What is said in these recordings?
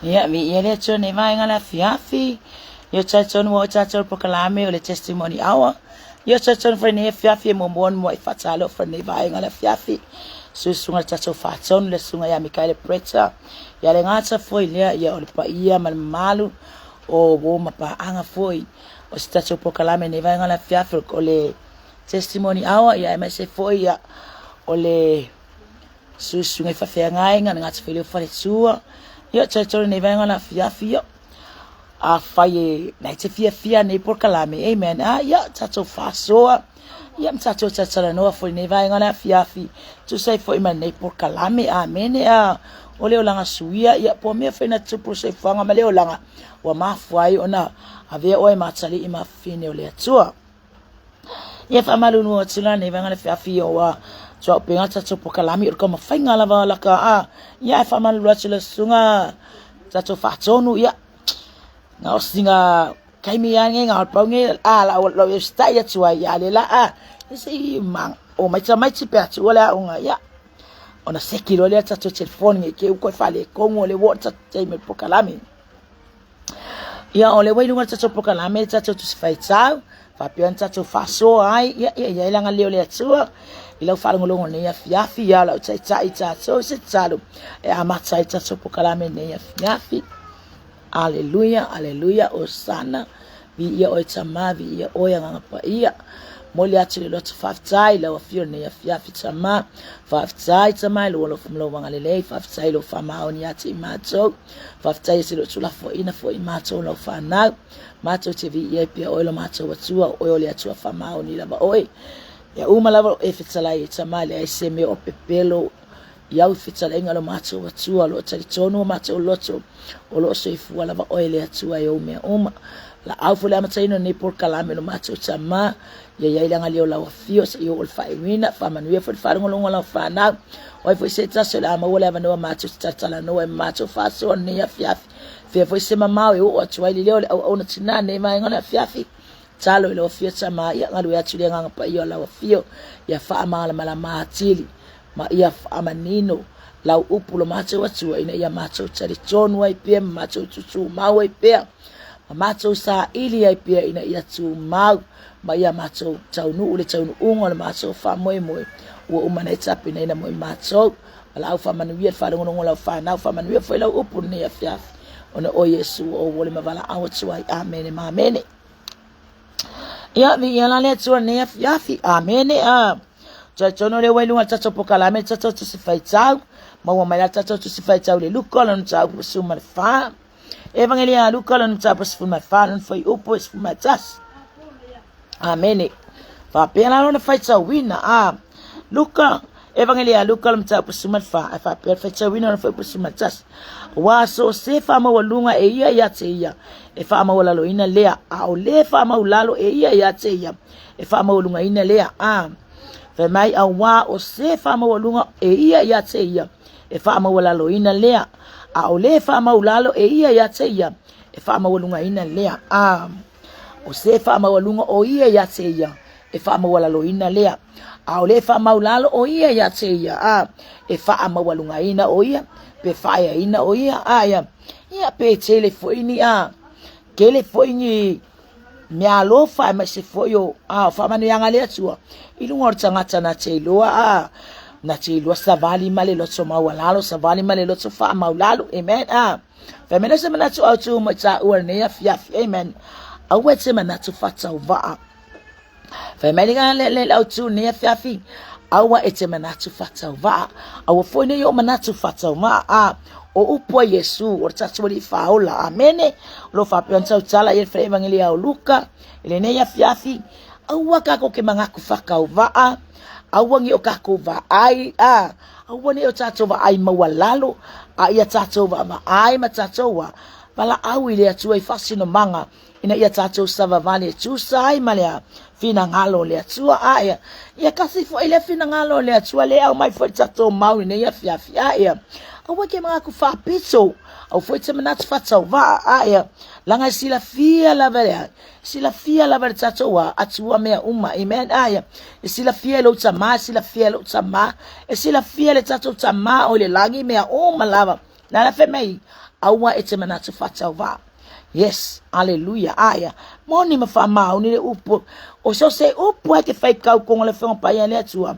Ia, viia le Atua nei vaega le afiafi. Ia talitonu ua oo tatou i le polokalame o le Testimony Hour. Ia talitonu foi nei afiafi e muamua ona muai faatalofa i lenei vaega le afiafi. Susuga le tatou faatonu le susuga ia Mikaele Preta. Ia le gata foi lea ia o le paia ma le mamalu o uo ma paaga foi o se tatou polokalame nei vaega le afiafi o le Testimony Hour ia aemaise foi ia o le Susuga i faafeagaiga, le gata foi lea o faletua. Ia, talitonu nei vaega o le afiafi, ia, afai e na e te fiafia nei polokalame, amen, a, ia, tatou faasoa, ia, ma tatou talatalanoa foi nei vaega o le afiafi, tusa ai foi ma lenei polokalame, amene, a, o le olaga suia, ia, po o mea foi na tutupu le soifuaga ma le olaga, ua mafua ai ona avea oe ma atalii ma afafine o le Atua. Ia faamalulu atu la nei vaega le feafi o ua tuaupega tatou polokalame o le taumafaiga lava laka a ia ae faamalulu atu le susuga tatou faatonu ia gaosiga taimi lava nei na o le pau nei a la lau usitai atu ai ia le la a se i ma o maitamaiti pe a tuua le aoga ia ona seki loa lea tatou telefoni nei te i ua toe faaletonu o lea ua oo le tatou taimi o le polokalame. Ia, o lea ua i luga o le tatou polokalame le tatou Tusi Faitau, faapea ona tatou faasoa ai, ia, ia i ai le agalelei o le Atua i lau faalogologo i lenei afiafi, ia, o lau taitai i tatou i se tatalo e amata ai le tatou polokalame i lenei afiafi. Aleluia, aleluia, osana, viia oe Tama, viia oe Agaga Paia. Momoli atu le loto faafetai i lau afio i lenei afiafi Tama. Faafetai Tama i lou alofa ma lou agalelei, faafetai i lou faamaoni ia te i matou. Faafetai e se le o tulafoaina foi i matou lau fanau. Matou te viia ai pea oe lo matou Atua, o oe o le Atua faamaoni lava oe. Ia uma lava o e fetalai e Tama, leai se mea o pepelo i au fetalaiga lo matou Atua, o lo o talitonu o matou loto, o lo o soifua lava oe le Atua e ou mea uma. Laau foi le amataina o lenei polokalame lo matou Tama, Ia i ai le agalelei o lau afio seia oo i le faaiuina, faamanuia foi le faalogologo a lau fanau. O ai foi se tasi o le a maua le avanoa matou te talatalanoa ai ma matou faasoa i lenei afiafi. Fea foi se mamao e oo atu ai le leo o le auauna tina i lenei vaega o le afiafi. Tatalo i lau afio Tama, ia galue atu i le Agaga Paia o lau afio, ia faamalamalama atili ma ia faamanino lau upu lo matou Atua ina ia matou talitonu ai pea ma matou tutumau ai pea ma matou saili ai pea ina ia tumau ma ia matou taunuu le taunuuga o le matou faamoemoe ua uma ona e tapenaina mo i matou. Valaau faamanuia le faalogologo o lau fanau, faamanuia foi lau upu lenei afiafi, ona o Iesu ua ou ole ma valaau atu ai. Amene ma amene. Ia, viia la le Atua lenei afiafi. Amene. A. Talitonu lea ua i luga o le tatou polokalame le tatou Tusi Faitau. Maua mai la le tatou Tusi Faitau i le Luka lona mataupu 14. Evangelia a Luka lona mataupu 14 lona fuaiupu e 11. Amene. Faapea la lona faitauina a Luka, Evangelia a Luka lona mataupu 14, ae faapea le faitauina lona fuaiupu 11. Aua so o se faamaualuga e ia ia te ia, e faamaualaloina lea, a o le faamaulalo e ia ia te ia, e faamaualugaina lea. A fai mai, auā o se faamaualuga e ia ia te ia, e faamaualaloina lea, a o le faamaulalo e ia ia te ia, e faamaualugaina lea. A o se faamaualuga o ia ia te ia, e faamaualaloina lea, a o le faamaulalo o ia ia te ia, a e faamaualugaina o ia, pe faaeaina o ia, a ia, ia pe tele foi ni a, tele foi ni meaalofa aemaise foi o a faamanuiaga a le Atua i luga o le tagata na te iloa a na te iloa savali ma le loto maualalo, savali ma le loto faamaulalo. Amen. A fai mai se manatu autu mo i tāua lenei afiafi. Amen. Aua e te manatu faatauvaa. Fai mai le le le autu lenei afiafi. Aua e te manatu faatauvaa. Aua foi nei o manatu faatauvaa. A o upu a Iesu o le tatou Alii Faaola. Amene. O lo o faapea ona tautala i le Fale Evangelia o Luka i lenei afiafi. Aua kākou ke manatu faatauvaa. Aua nei o kākou vaai, a, aua nei o tātou vaai maualalo, a ia tātou vaavaai ma tātou a, valaau i le Atua i faasinomaga ina ia tātou savavali e tusa ai ma le finagalo o le Atua. A ia, ia kasi foi le finagalo o le Atua le aumai foi le tātou mau i nei afiafi. A ia, aua ke manatu faapito, aua foi te manatu faatauvaa. A ia, laga e silafia lava le silafia lava le tatou a Atua mea uma. Amen. A ia, e silafia e lou Tama, e silafia e lou Tama, e silafia e le tatou Tama o i le lagi mea uma lava. Na la fai mai, Aua e te manatu faatauvaa. Yes, aleluia, aia. Moni ma faamaoni le upu. O so se upu ai te whai kau konga le whenga pai le atua.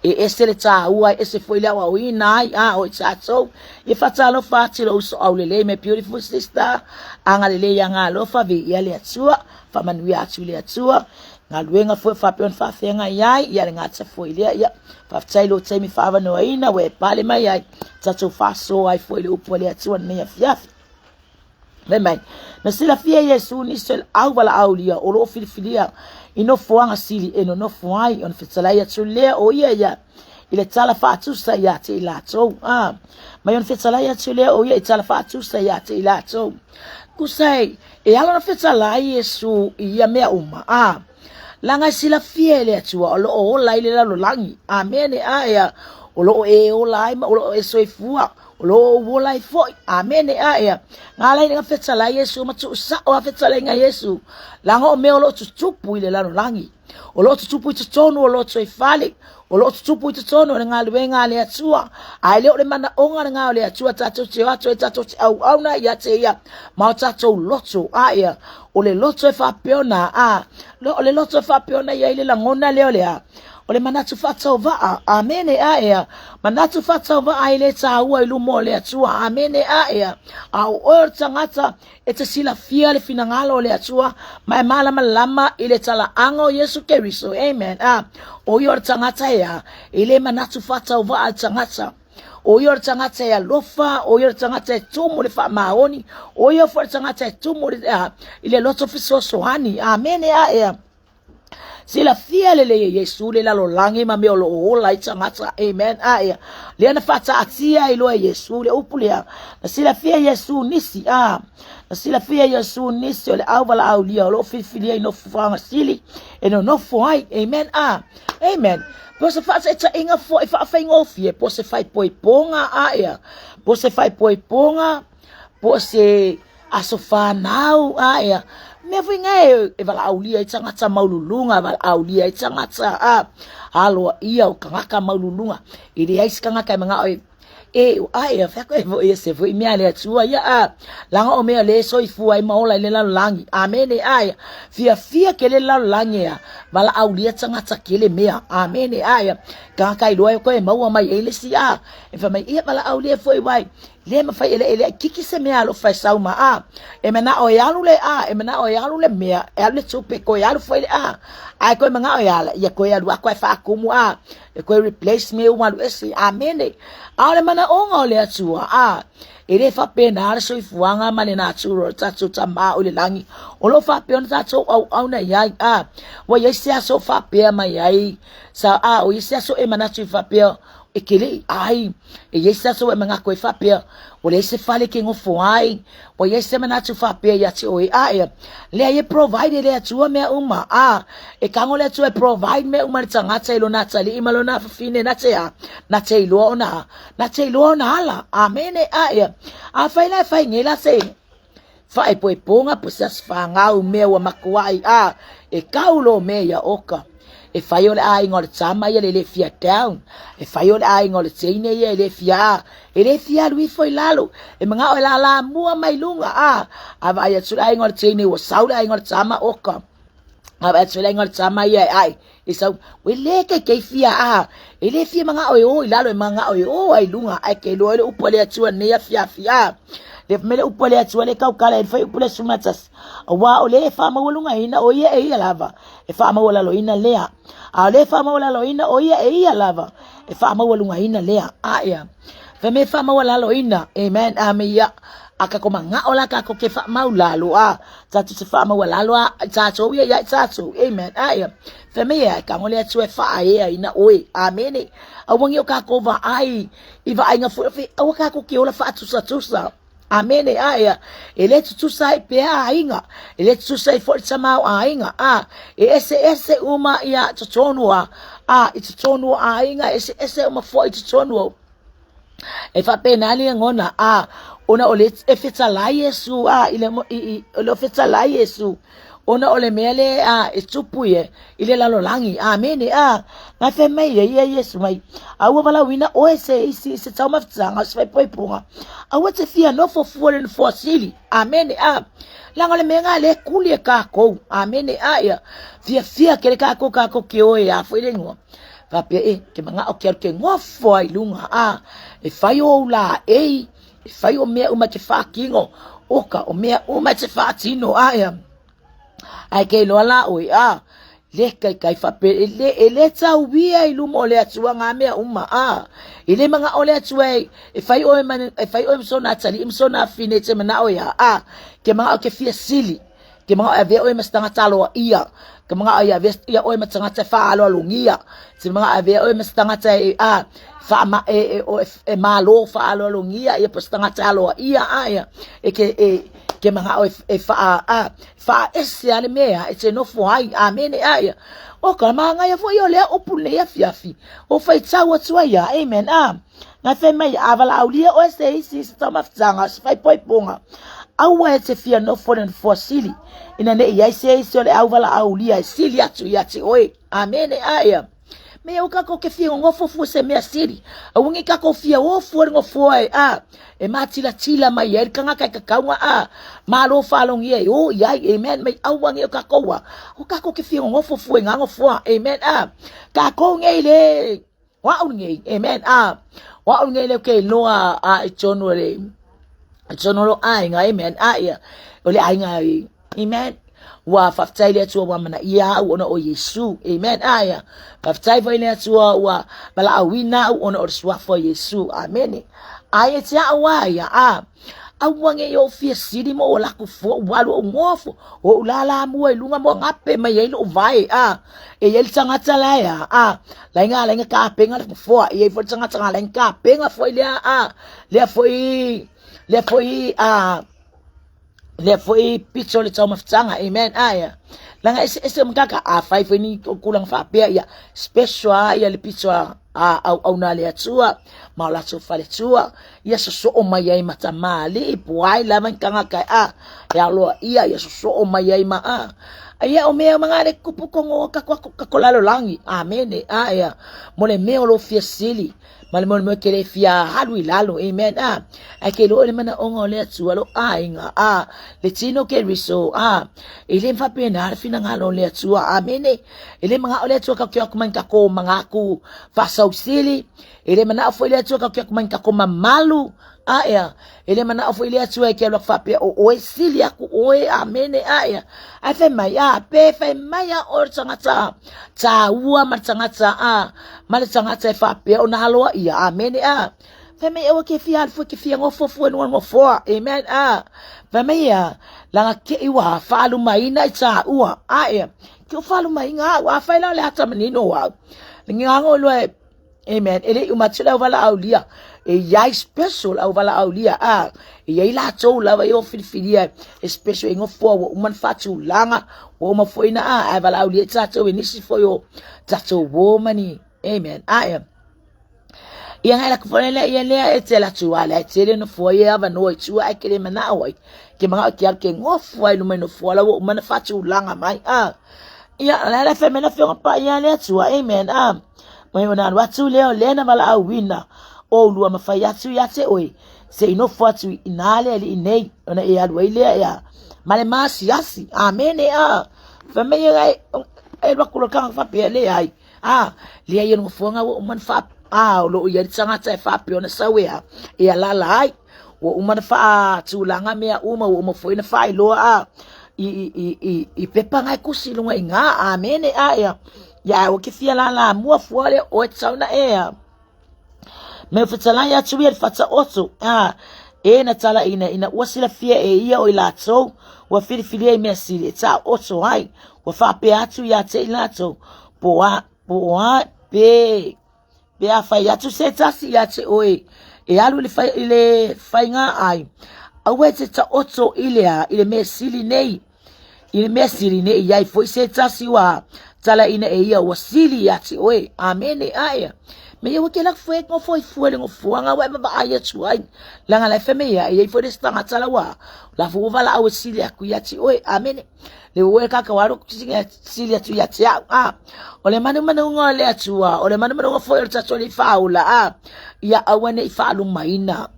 E ese le tāua, e ese foi le aoaoina ai, a o i tātou. E whatalofa atu lo uso au lelei, my beautiful sister. Anga lelei anga alofa, vi ia le atua. Whamanuia atu le atua. Galuega foi faapea ona faafeagai ai, ia le gata foi lea, ia faafetai lou taimi faaavanoaina ua e pale mai ai, tatou faasoa ai foi le upu a le Atua i lenei afiafi. Fai mai, na silafia e Iesu nisi o le auvalaaulia o lo o filifilia i nofoaga sili e nonofo ai, ona fetalai atu lea o ia ia i le tala faatusa ia te i latou. Ah, mai ona fetalai atu lea o ia i tala faatusa ia te i latou. Tusa e, e ala ona fetalai Iesu i ia mea uma. Ah, laga e silafia e le Atua o lo o ola ai le lalolagi. Amene. Aea, o lo o e ola ai ma o lo o e soifua, o lo o ou ola ai foi. Amene. Aea, ngā lai nga fetalai Iesu ma tuusao a fetalaiga Iesu. Laga o mea o lo o tutupu i le lalolagi. O lo o tutupu i totonu o loto i fale, o lo o tutupu i totonu o le galuega a le Atua. Ae le o le manaoga lena o le Atua tatou te o atu ai tatou te auauna ia te ia ma o tatou loto. Aia, o le loto e faapea ona, a, o le loto e faapea ona i ai le lagona lea o le a, o le manatu faatauvaa. Amene, aea. Manatu faatauvaa e le taua i luma o le Atua. Amene, aea. A o oe o le tagata E te silafia le finagalo o le Atua ma e malamalama i le talaaga o Iesu Keriso. Amen. Ah, o ia o le tagata ea, e le manatu faatauvaa le tagata. O ia o le tagata e alofa, o ia o le tagata e tumu le faamaoni, o ia foi le tagata e tumu le, ah, i le loto fesoasoani. Amene, aea. Silafia lelei e Iesu le lalolagi ma mea o lo o ola ai tagata. Amen. Aea. Lea na faataatia ai loa e Iesu le upu lea. Na silafia e Iesu nisi. Ah. Na silafia e Iesu nisi o le auvalaaulia o lo o filifilia i nofoaga sili e nonofo ai. Amen. Ah. Amen. Po se faataitaiga foi faafaigofie, po se faaipoipoga, aea. Po se faaipoipoga, po se aso whanau, aea. Mea foi ngai e, e valaaulia ai tagata maululuga, e valaaulia ai tagata, a, aloa ia o kangaka maululuga. E leai se kangaka e mangao e, e, aea, fea koe foi e se foi mea le Atua ia, a, laga o mea le soifua ai ma ola i le lalolagi. Amene, aea. Fiafia ke le lalolagi ea, valaaulia tagata kele mea. Amene, aea. Kangaka iloa e koe maua mai ai le si, a, e fai mai, ia valaaulia foi wai, Le mawhai e le e le kiki se mea alo fai sau ma a. E manao e alu le a, e manao e alu le mea, e alu le tupe, koe alu foi le a. Ae koe mangao e ala, ia koe alu ako e whaakumu a, e koe replace me umalu ese, amene. A o le manaonga o le Atua, a, e le faapena le soifuaga ma le natura o le tatou Tama o i le lagi, o lo o faapea ona tatou auauna i ai, a, ua i ai se aso o faapea mai ai, sa, a, o i ai se aso e manatu i faapea, E ke leʻi ai, e iai se aso e manako e faapea, ua leai se fale ke gofo ai, ua iai se manatu faapea ia te oe, a ea, leai e provide e le Atua mea uma, a, e kago le Atua e provide mea uma i le tagata i lona atalii ma lona afafine na te a, na te iloa ona a, na te iloa ona ala. Amene, a ea, afai la e fai nei la se Faaipoipoga po se aso fanau mea ua makuai a e kau lo mea ia oka. E fai o le aiga o le tama ia le le fia down. E fai o le aiga o le teine ia e le fia a. E le fia alu ifo i lalo. E mangao e lala mua mai luga a. A vaai atu le aiga o le teine ua sau le aiga o le tama oka. A vaai atu le aiga o le tama ia e ai. E sau, e le ke kei fia a. E le fia mangao e o i lalo e mangao e o ai lunga. Ai ke loa le upu a le Atua nei afiafi a. Le mele upu a le Atua le kaukala e fai upu le sumatas. Aua o le e faamaualugaina o ia e ia lava. E faamaualaloina lea. A o le e faamaualaloina o ia e ia lava. E faamaualugaina lea. A ea. Fai mai e faamaualaloina. Amen. A me ia. A ka ko mangao la ka ko ke faamaulalo a. Tatou te faamaualalo a tatou ia ia i tatou. Amen. A ia. Fai mai ea, e kago le Atua e faaeaina oe. Amene. Aua nei o kakou vaai i vaaiga foi, fe, aua kakou ke ola faatusatusa. Amene. A ia. E le tutusa ai pea aiga. E le tutusa ai foi le tamaoaiga. A, e eseese uma ia totonu a, a, i totonu o aiga, e eseese uma foi i totonu o E faapena le lagona, a, ona o le e fetalai Iesu, a, i le, i, i, o le fetalai Iesu. Ona o le mea lea a e tupu ia i le lalolagi. Amene. A na fai mai ia ia Iesu mai, a ua valaauina oe se isi se taumafataga o se faaipoipoga, aua te fia nofo fua i le nofoa sili. Amene. A leaga o le mea lena lea e kuli e kākou. Amene. A ia fiafia tele kākou kākou ke o e a foi le igoa. Faapea e ke manao ke alu ke nofo ai i luga a e fai ou laei, e fai o mea uma e te faatino, oka o mea uma e te faatino a ia. Ae ke iloa la oe a le kaikai faapea e le, e le tauia i luma o le Atua ngā mea uma a e le manao le Atua e, e fai oe ma, e fai oe ma sona atalii ma sona afine e te manao ia a ke manao ke fia sili ke manao e avea oe ma se tagata aloaia ke manao e avea ia oe ma tagata e faaaloalogia te manao e avea oe ma se tagata e a wha e, e, e, e malo faaaloalogia ia po se tagata aloaia a ia e ke e ke manao e, e wha a whaese a le mea e te nofo ai amene a ia o ka māngaia foi o lea upu nei afiafi o whaitau atu ai ia amen a Ngai whai mai a walaaulia oe se isi se taumafataga se faaipoipoga aua e te fia nofo le nofoa sili ina ne i ai se isi o le au valaaulia e sili atu ia te oe. Amene a ia. Me o kako ke fia ngofo fua se mea sili. Aua nge kako fia o fua le ngofoa e a. E mātilatila mai ai le kangaka e kakaunga a. Malo whaalongia e o i ai. Amen. Mai aua nge o kako a. O kako ke fia ngofo fua i ngā ngofoa. Amen. A. Kako nge i le O au nei, amen, a, o au nei leo ke iloa a i tonu o le, i tonu o lo aiga, amen, a ia, o le aiga, amen, ua faafetai le Atua ua amanaia au ona o Iesu, amen, a ia, faafetai foi le Atua ua valaauina au ona o le suafa o Iesu, amene, ai e te au a ia, a, Aua nei ou fia sili mo o laku fua ua alu ou ngofo o ou lala mua i lunga mo ngape mai ai lou vae a e iai le tagata la e a a lainga lainga kapenga le foa e iai foi le tagata nga lainga kapenga foi lea a lea foi lea foi a lea foi pito le taumafataga amen a ia laga eseese ma kaka a fai foi ni tulaga faapea ia special a ia le pito a a auauna a le Atua ma o latou faletua, ia sosoo mai ai ma tamalii po ai lava ni tagata e a, e aloa ia, ia sosoo mai ai ma a. Ia o mea ma le kupu kongo kako ako kako lalolagi. Amene. A ia mo le mea o lo fia sili ma le mo le mea ke le fia halu i lalo. Amen. A ai ke lo le mana onga o le Atua lo aiga. A le tino ke riso. A e le mfapena le finagalo o le Atua. Amene. E le manao le Atua kau ke aku mai kako mangaku faasausili. E le manao foi le Atua kau ke aku mai kako mamalu. A ea, e le manao foi le Atua e ke alu aku faapea o oe sili aku oe, amene, a ea. Ai fai mai, a, pe fai mai a oe le tagata tāua ma le tagata a, ma le tagata e faapea ona aloa ia, amene, a. Fai mai aua ke fia alu fua ke fia ngofo fua i luga o le nofoa, amen, a. Fai mai ia, laga ke i ua faalumaina i tāua, a ea, ke o faalumaina au, a fai la o le ata manino au. Le ngago loa e, amen, e le i uma atu le auvalaaulia, e iai special le auvalaaulia, a, e iai latou lava i o filifilia e special e ngofoa ua uma na faatulaga, ua uma foi na a, ae valaaulia i tatou e nisi foi o tatou uo ma ni, amen, a ea. Ia ngai laka foi lea ia lea e te alu atu a lea e tele nofoa ia avanoa i tua ae ke le manao ai ke manao ke alu ke ngofo ai luma i nofoa la ua uma na faatulaga mai a ia la la fai mai le afioga paia a le Atua amen a mai ona alu atu lea o lea na valaauina o ulua ma fai atu ia te oe se i nofo atu i nā le alii nei ona e alu ai lea ia ma le maasiasi amene a fai mai ia e alu atu le tagata faapea leai A, leai o le nofoaga ua uma ona faa, a, o lo o i ai le tagata e faapea ona sau e a, e alaala ai. Ua uma ona faatulaga mea uma, ua uma foi ona faailoa a, i, i, i, i, i pepa nga e kusi i luga i ina, amene, a, ia, ia aua ke fia lālā mua fua lea oe tatau ona e a. Me fetalai atu ia le fataoto, a, e na talaina ina ua silafia e ia o i latou ua filifilia i mea sili e taoto ai, ua faapea atu ia te i latou, po a, po a, pe, pe a fai atu se tasi ia te oe, e alu i le, fai, i le faiga ai, aua e te taoto i le a, i le mea sili nei, i le mea sili nei i ai foi se tasi ua talaina e ia ua sili ia te oe. Amene, aea. Me ia ua ke la fue ngo foi fue le ngo fuanga wa ma ai atu ai. Langa la fe me ia e foi le stanga tala wa. La fu vala au sili aku ia ti oe. Amene. Le ue ka ka waru sili atu ia te au. Ah. O le manu manu ngo le atua. O le manu manu ngo foi o le tato li faula. Ah. Ia aua ne i faalumaina.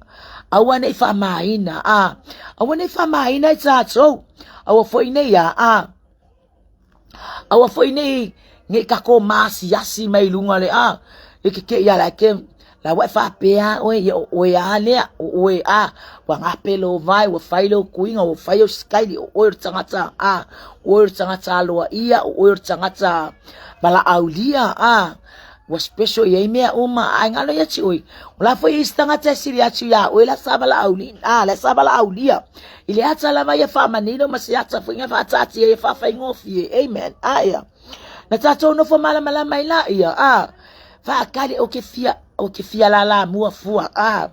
Aua ne i faamaina. Ah. Aua ne i faamaina i tatou. Aua foi nei ia. Ah. Aua foi nei nei tatou maasiasi mai luga le a e ke ke ia la ke la ua e faapea oe ia o oe a lea o oe a ua gape lou vae ua fai lou kuiga ua fai ou sikaili o oe o le tagata a o oe o le tagata aloaia o oe o le tagata valaaulia a ua special i ai mea uma ae galo ia te oe o la foi isi tagata e sili atu iā oe la sa valaaulia a la sa valaaulia i le ata lava ia faamanino ma se ata foi nga faataatia ia faafaigofie amen aia na tatou nofo malamalama ai la ia a faakali o ke fia o ke fia lala mua fua a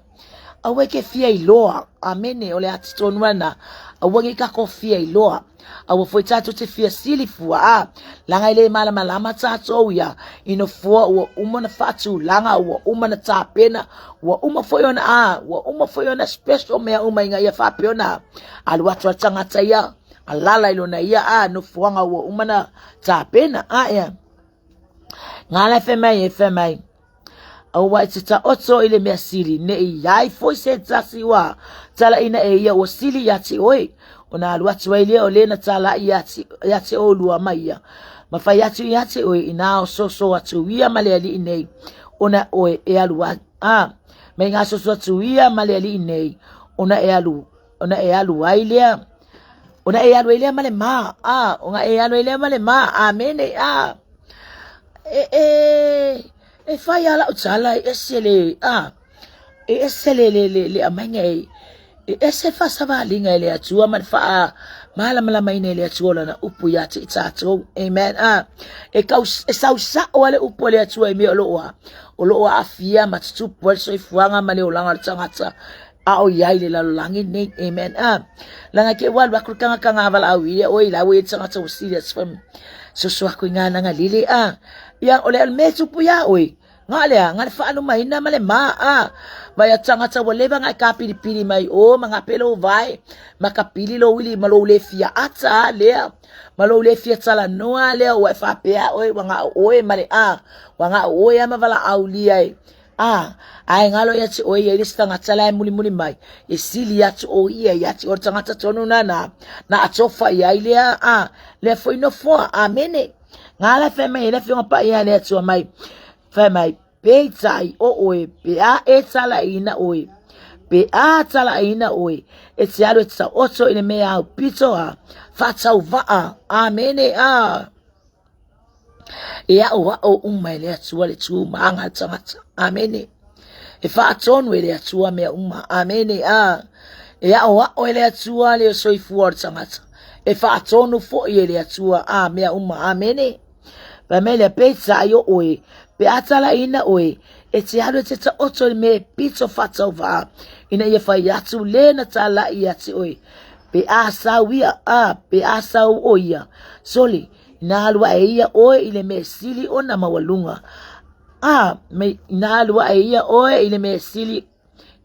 aua ke fia iloa amene o le ati tonu ana aua nge kako fia iloa aua foi tatou te fia sili fua a laga e le malamalama tatou ia ina fua ua uma na faatulaga ua uma na tapena ua uma foi ona a ua uma foi ona special mea uma ina ia faapea ona alu atu a tagata ia alala i lona ia a nofoaga ua uma na tapena a ia ngā la fai mai e fai mai Aua e te taoto i le mea sili, ne i ai foi se tasi ua talaina e ia ua sili ia te oe. Ona alu atu ai lea o le na talai ia te, ia te ʻolua ma ia. Ma fai atu ia te oe, inā ososo atu ia ma le aliʻi nei, ona oe e alu a, a mai gasoso atu ia ma le aliʻi nei, ona e alu, ona e alu ai lea, ona e alu ai lea ma le ma, a, ona e alu ai lea ma le ma, amene, a. E, e, E fai a lau tala e ese le a e ese le le le le aumaiga e e ese faasavaliga e le Atua ma le faa malamalamaina e le Atua o lana upu ia te i tatou. Amen. A e kau e sau sao a le upu a le Atua i mea o loo a o loo aafia ma tutupu ai le soifuaga ma le olaga o le tagata a o iai le lalolagi nei. Amen. A langa ke ua alu aku le tagata nga valaau ia oi la ua i le tagata ua serious foi soso aku i ngā lili a ia o le mea tupu iā oe ngā lea ngā le whaalumaina ma le mā a vai a tangata ua leva ngā ka pilipili mai o ma ngā pelo vai ma ka pili lo wili ma lo le fia ata lea ma lo le fia tala noa lea ua e whapea oe wa ngā oe ma le a wa ngā oe a ma vala aulia e a ae ngalo ia te oe ia i le tangata la e mulimuli mai e sili atu o ia ia te o tangata tonu na na na atofa ia i lea a lea foi no foa amene Ngā la whai mai, le whionga pa ia le atua mai. Whai mai, peitai o oe, pe a e tala ina oe. Pe a tala ina oe, e te alu e te oto i le mea au pito a, whatau vaa, amene a. E ao ao uma e le atua le tū maanga tangata, amene. E whaatonu e le atua mea uma, amene a. E ao ao e le atua le soifua o le tangata. E faatonu foi e le Atua a mea uma. Amene. Fai mai lea, peitai o oe, pe a talaina oe, e te alu e te taoto i me pito faatauvaa, ina ia fai atu le na talai ia te oe. Pe a sau ia, a, pe a sau o ia. Sole, ina alu ae ia oe i le mea sili ona maualuga. A, me, ina alu ae ia oe i le mea sili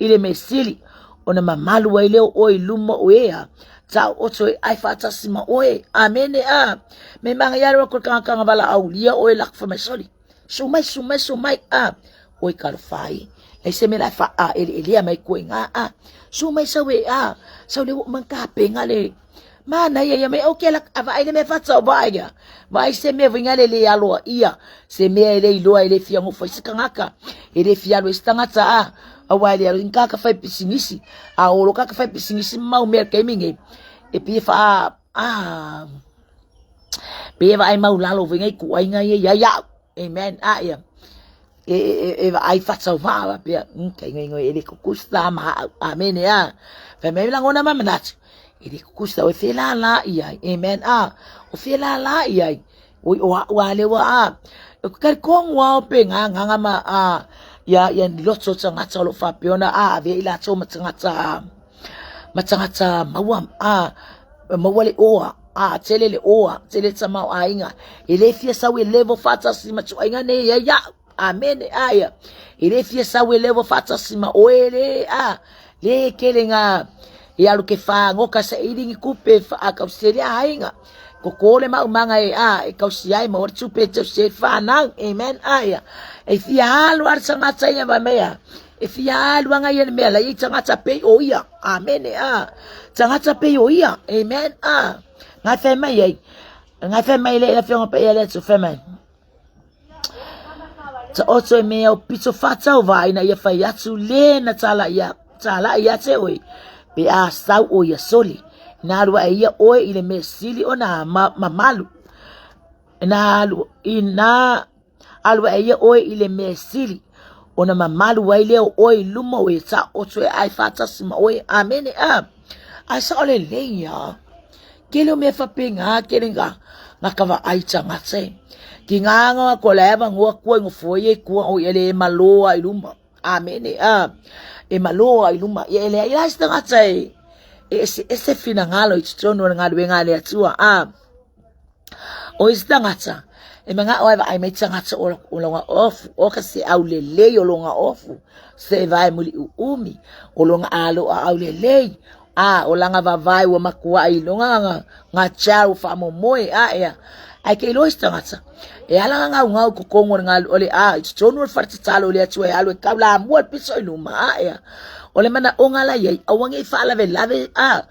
i le mea sili ona mamalu ai lea o oe i luma o ea tau oto e ai faatasi ma oe. Amene a. Me manga ia rewa koe kanga vala aulia oe lak fa mai soli. Su mai su mai su mai a. Oe kalo fai. Lai se me la fa a ele ele mai koe nga a. Su mai sau e a. Sau le wo man ka penga le. Mana ia ia me o ke la ava ai le me fata o vai ia. Vai se me vinga le le aloa ia. Se mea e le iloa e le fia ngofo i se kangaka. E le fia alo i se tangata a. Aua e le alo inga ka fai pisinisi. A olo ka ka fai pisinisi mau mea ke minge. E pie fa a pie va ai mau lalo vinga i ku ai ngai ia ia. Amen. A ia. E e e va ai fatau va va pia. Kai ngoi ngoi e le kukusta ma amen a. Fai mai langona ma manatu. E le kukusta o fe la la ia. Amen. A. O fe la la ia. Oi o a ua le wa a. E ka kongu ao pe nga nga ma a. Ia ia ni loto tangata o lo fapeona a ave i latou ma tangata ma tangata maua a maua le oa a tele le oa tele tamaoaiga e le fia sau e level faatasi ma tuaiga nei ia ia'u. Amene aia. E le fia sau e lewa faatasi ma oe le a. Le kele ngā e alu ke whāngoka sa iringi kupe wha kausi le aiga. Ko le maumanga e a e kausi ai ma ore tupe e tausi ai whanau. Amen aia. E fia alu ar tangata ia va mea. E fia alu anga ia le mea la i tangata pei o ia. Amene a. Tangata pei o ia. Amen a. Ngai whai mai ai. Ngai whai mai le ila whionga pa ia le atu whai mai. Taoto e mea o pito whatau vā ina ia whai atu le na tala ia, tala ia te oe, pe a sau o ia soli. Nā rua e ia oe i le mea sili o nā ma, mamalu. Nā i nā alua e ia oe i le mea sili ona mamalu ai lea o oe i luma o e taoto e ai whātasi ma oe. Amene a. Ai sa o le lei a. Kele o mea whapengā, kele ngā, ngā kawa ai tangata e. Ki ngā ngā ko le ava ngua kua i ngofo i e kua o i ele e maloa i luma. Amene a. E maloa i luma. I ele ai lai tangata e. E ese ese finangalo i tonu o ngā ruenga le atua. A. O isi tangata, e manaʻo ai vaai mai tagata o o lona ofu, o ka se aulelei o lona ofu, se vae muli ʻuʻumi, o lona aloa aulelei, a o lana wāwae ua makuaʻi i lona nga nga chau faamoemoe a ea. Ae ke iloa isi tagata, e ala nga gaugau i totonu o le galu o le a i totonu o le fale tatalo o le Atua e alu e kau lamua le pito i luma a ea. O le manaʻoga la i ai, aua nei faalavelave a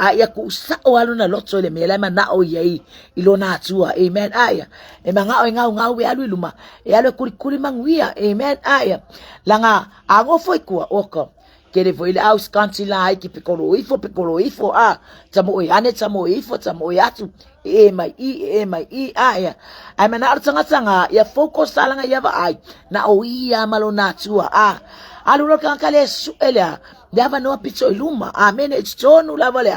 a ia kuʻusaʻo a lona loto i le mea la e manaʻo ia i, i lona Atua. Amen. A ia. E manaʻo e gaugau e alu i luma, e alu e kulikuli manuia. Amen. A ia. Langa a ngofo i kua, oka. Kele foi le au skansi la ai ki pekolo ifo, pekolo ifo, a tamo e ane, tamo e ifo, tamo e atu, e e mai i, e e mai i, a ia. Ai mana aru tangata ngā, ia foko salanga ia va ai, na o ia malo nā tua, a. Alu lo kanga le su ele Le avanoa pito i luma. Amene. I totonu lava le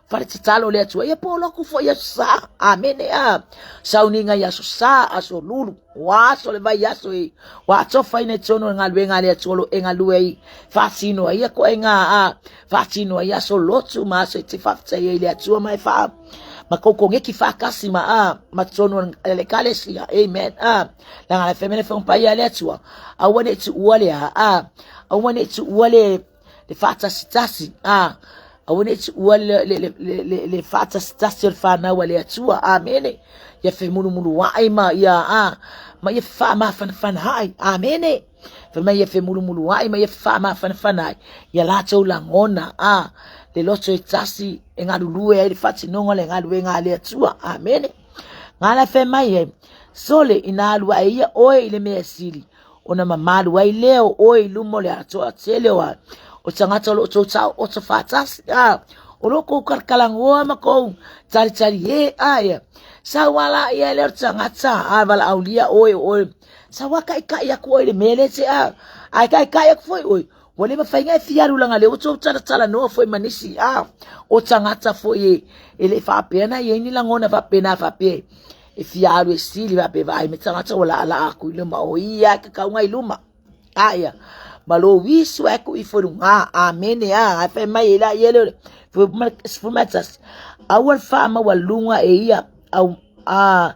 fale tatalo le Atua. Ia po loku foi aso sa. Amene a. Sauniga i aso sa, aso lulu. Ua aso le vai aso i. Ua atofa ina i totonu o le galuega a le Atua lo e galue ai. Faatino ai ia koe ngā a. Faatino ai aso lotu ma aso e te faafetai ai i le Atua ma e faa. Ma kou kogeki faatasi ma a. Ma totonu o le ekalesia. Amen a. Langa le femele whangapaia a le Atua. Aua ne i tuua le a. A. Aua ne i tuua le, le faatasitasi, a, aua ne i tuua le, le, le, le, le, le faatasitasi o le whanau a le Atua. Amene. Ia femulumuluai ma ia, a, ma ia faamafanafana ai. Amene. Fai mai ia femulumuluai ma ia faamafanafana ai. Ia latou lagona, a, le loto e tasi e galulue ai le faatinoga o le galuega a le Atua. Amene. Ngā la fai mai e, sole ina alu ae ia oe i le mea sili, ona mamalu ai lea o oe i luma o le atoa tele o a o tagata o lo o tou taoto faatasi, a o lo kou kalakalagoa ma kou talitali e a ia. Sau ala ia le o le tagata, a valaaulia oe o oe, sau a kaikai aku oe i le mea lea te a, ae kaikai aku foi oe, ua le mafai ona e fia alu leaga lea ua tou talatalanoa foi ma nisi, a o tagata foi e, e le faapea na i ai ni lagona faapena faapea e fia alu e sili faapea vaai me tagata ua laalaa aku i luma o ia e kakauga i luma. A ia, ma lo wisu e ku ifo lunga, amene a, ai fai mai e la ia le fumatas. Aua le faamaualuga e ia, au, a,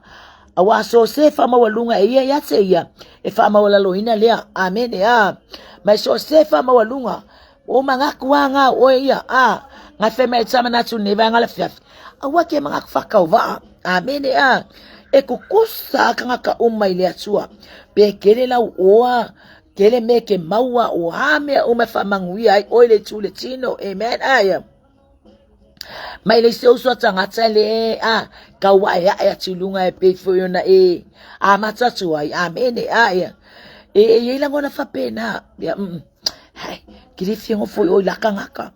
aua so se faamaualuga e ia ia te ia, e faamaualaloina lea, amene a. Mai so se faamaualuga, o mangaku a ngā oe ia, a, ngai fai mai e manatu nei vaenga le fiafi. Aua ke mangaku whakauvaa, amene a, e kukusa kangaka uma i le Atua. Pe kele lau oa, kele me ke maua o a mea uma e whaamanguia ai oe le tū le tino, amen, a ia. Mai le isi uso a tagata le a kau ae ae atu i luga e pei foi ona e amata atu ai, amene, a ia. E e iai lagona faapena, ia mm. Hai, ke le fia nofo i o i la kangaka.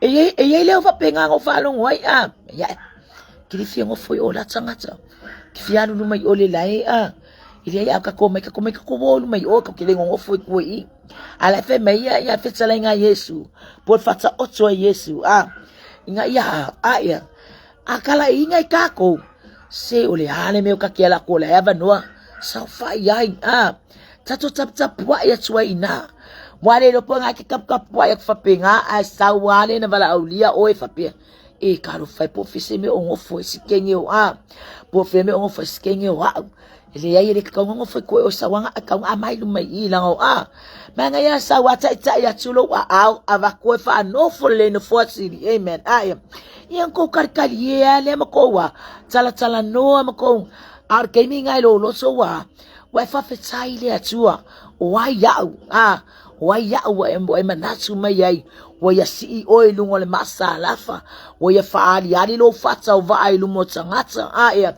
E iai, e iai leo faapena na ou faalogo ai, a, ia, ke le fia nofo i o la tagata. Ke fia alu luma i o le lae, a, i le ai a kako mai, kako mai, kako o luma i o, ka ke le nofo i kua i. A la fai mai ia, ia fetalaiga a Iesu, po o le faataoto a Iesu, a, ina ia, a ia, a kalaiina i kākou, se o le a le mea o ka ke ala ko le avanoa, saofai ai, a, tatou taputapuai atu ai inā. Ua le iloa po o ngā ke kapukapuai aku faapena, ae sau lava le na valaaulia oe faapea, e talofa e po o fea se mea o nofo ai si kene o a, po o fea mea o nofo ai si kene o au. E leai e le tatau ona nofo i koe o sauaga a tatau ona aumai i luma i i leaga o a mea ia sau a taitai atu lou aao avatu e faanofo lelei nofoa sili. Amen. A ia ia tou talitalie a lea ma tou a talatalanoa ma tou a o le taimi lena i lou loto ua ua e faafetai i le Atua o ai au a o ai au ua e, ua e manatu mai ai ua ia sii oe i luga o le maasalafa ua ia faaaliali lou faatauvaa i luma o tagata a ia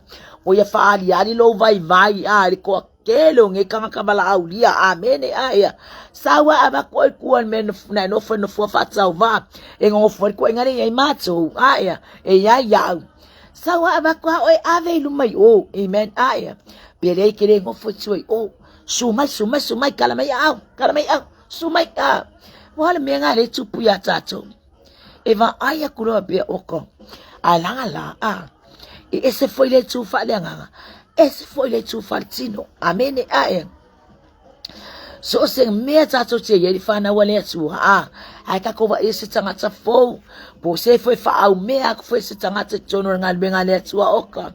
ua ia faaaliali lou vaivai a i le toatele o nei tagata valaaulia. Amene. A ia sau a avatu oe i tua i le mea na e nofo i nofoa faatauvaa e nonofo ai le toeaina lea e i ai matou a ia e i ai au sau a avatu a oe ave i luma i o. Amen. A ia pe leai ke le nofo i tua i o su mai su mai su mai kala mai au kala mai au su mai a ua le mea nga le tupu iā tātou e vaai aku loa pea oko a laga la a e ese foi le tu faaleagaga ese foi le tu faaletino. Amene. A e so o se mea tātou te iai le whānau a le Atua a ai tākou vaai se tangata fou po se foi whaaumea aku foi se tangata i tonu o le galuega a le Atua oka.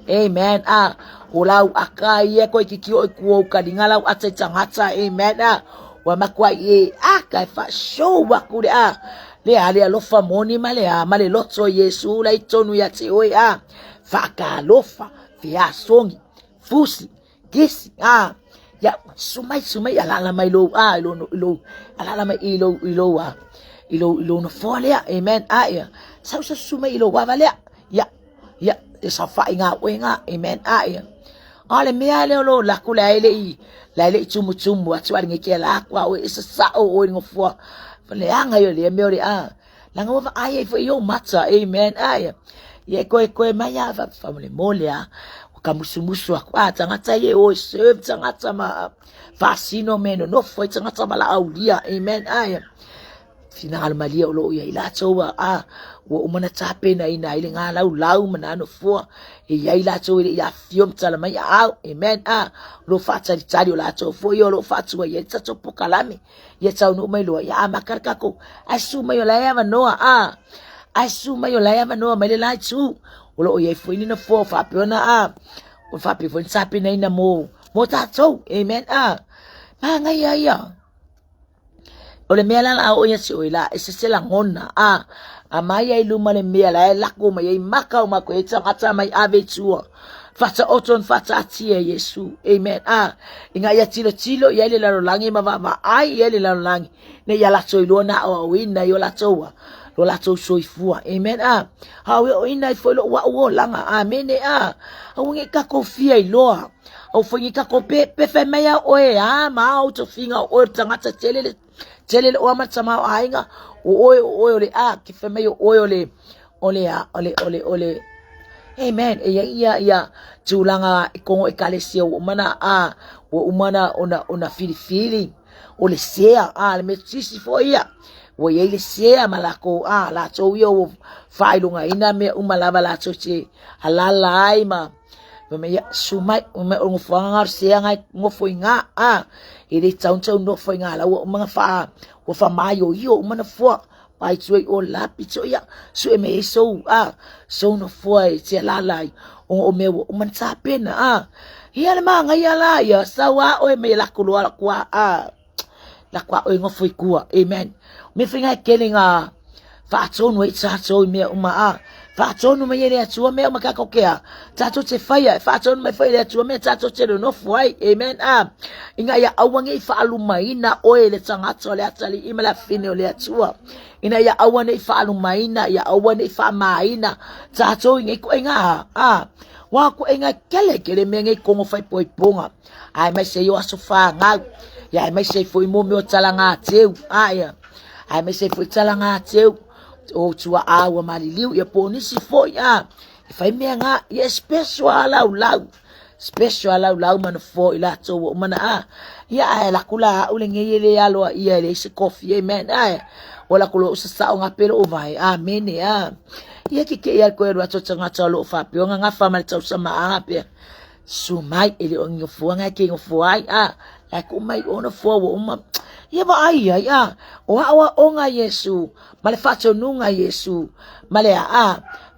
Amen. A o lau aka ia koe ki o i kuo ka linga lau ata i tangata. Amen. A ua makua i e aka e wha show aku le a le a le alofa moni ma le a ma le loto Iesu la i tonu ia te oe a whaakalofa feasongi fusi kisi a ia sumai sumai alala mai lou a i lou i lou alala mai i lou i lou a i lou i lou nofoa lea. Amen. A ia sau sau sumai i lou ava lea ia ia e saofai ngā oe ngā. Amen. A ia a le mea lea o lo lako le ai le i le ai le i tumutumu atu a le nge ke la aku a oe e sasao oe i nofoa le anga i o le mea o le a Langa ua vaai ai foi i ou mata. Amen. A ia. Ia e koe koe mai a fa fa mo le mole a. O ka musumusu aku a tangata ia o e serve tangata ma faasino me nonofo ai tagata valaaulia. Amen. A ia. Finagalo malie o loo iai latou a a ua uma ona tapenaina ai le galaulau ma nā nofoa e iai latou e le i afifio ma tala mai aao. Amen. A o loo faatalitali o latou foi o loo faatuai ai le tatou pokalame. Ia taunuu mai loa, ia amata le tatou, ae susu mai o la e avanoa, a, ae susu mai o la e avanoa mai le la itu. O lo o i ai foi ni nofoa o faapea ona, a, o faapea foi ona tapenaina mo, mo tatou. Amen, a. Manaia ia. O le mea la la o ia te oe la, e se se lagona, a, a mai ai luma le mea la e lako mai ai maka o makou e tagata mai ave i tua. Faataoto na faataatia e Iesu. Amen. A, ina ia tilotilo i ai le lalolagi ma vaavaai i ai le lalolagi, ne i a latou iloa na aoaoina i o latou a, lo latou soifua. Amen. A, aoaoina ai foi lou au olaga. Amene. A, aua nei tatou fia iloa. Aua foi nei tatou pe, pe fai mai a oe, a, ma au tofiga o oe o le tagata tele le, tele le oa ma le tamaoaiga, o oe, o oe o le a, ke fai mai o oe o le, o le a, o le, o le, o le, Amen. E iai ia ia tulaga i kongo ekalesia ua uma na a ua uma na ona ona filifili o le sea a le metotisi foi ia ua iai le sea ma lakou a latou ia ua faailogaina mea uma lava latou te alala ai ma fai mai ia susu mai fai mai o le nofoaga lena o le sea lena e nofo i ina a e le tatau ona tau nofo i ina la ua uma ona faa ua faamaioio uma nofoa Pai tue i o la pito ia, sue me ai sou, a, sou nofoa e te alala ai, o o mea ua uma na tapena, a. Ia le māngaia la ia, sau a oe me lako loa lako a, a, lako a oe ngofo i kua, amen. Me whainga e kele ngā whaatonu e tātou i mea uma, a, whaatonu mai e le Atua mea uma kako ke a, tātou te whaia, e whaatonu mai whai le Atua mea tātou te nofo ai, amen, a. Ina ia aua nei faalumaina oe e le tagata o le atalii ma le afafine o le Atua. Ina ia aua nei faalumaina, ia aua nei faamāina tātou i nei koʻenga a. Wā koʻenga kele kele mea nei kongo whai poipoga. Ae mai se i o aso whāngau. Ia ae mai se i foi mō meo tala ngā teu. A ia. Ae mai se i foi tala ngā teu. O tua āua maliliu. Ia po nisi foi a. E whai mea ngā. Ia special a lau lau. Special a laulau ma nofoa i latou ua uma na a. Ia ae laku la au lenei e le aloa ia e leai se kofi, amen. Ae ua laku loa u sasao gape lou vae, amene a. Ia ke kei a koe alu atu o tagata o loo faapea ona gafa ma le tausama a gapea. Susu mai e le o ni nofoa ngai ke nofoa ai a. Lae ku mai o nofoa ua uma. Ia vaai ai, a, o aʻoaʻoga a Iesu, ma le faatonuga a Iesu, ma le a,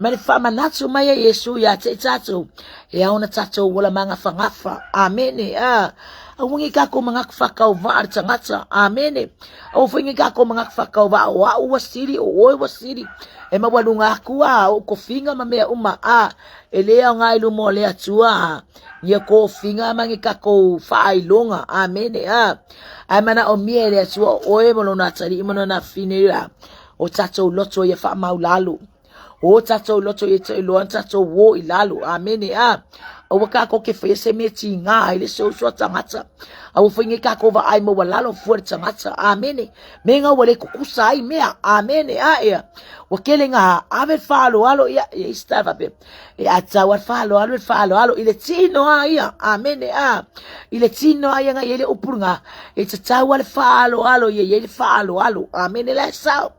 ma le faamanatu mai a Iesu iā te i tatou, e ao ona tatou ola magafagafa. Amene. A, aua nei tatou manatu faatauvaa le tagata. Amene. Aua foi nei tatou manatu faatauvaa o au ua sili, o oe ua sili. E maualuga atu a ou tofiga ma mea uma. A, e le aoga i luma o le Atua a ia tofiga ma ni tatou faailoga. Amene. A, ae manaomia e le Atua o oe ma lona atalii ma lona afafine la o tatou loto ia faamaulalo. O tatou loto ia te iloa tatou o i lalo. Amene. A, aua tatou te faia se mea tiga ai le se uso a tagata. Aua foi nei tatou vaai maualalo fua le tagata. Amene. Mea ua le tutusa ai mea. Amene. A, ia. Ua tele na ave le faaaloalo ia, ia isi tala faapea. E a tau a le faaaloalo le faaaloalo i le tino a ia. Amene. A, i le tino a ia na i ai le upu lena. E tatau a le faaaloalo ia i ai le faaaloalo. Amene. La e sao.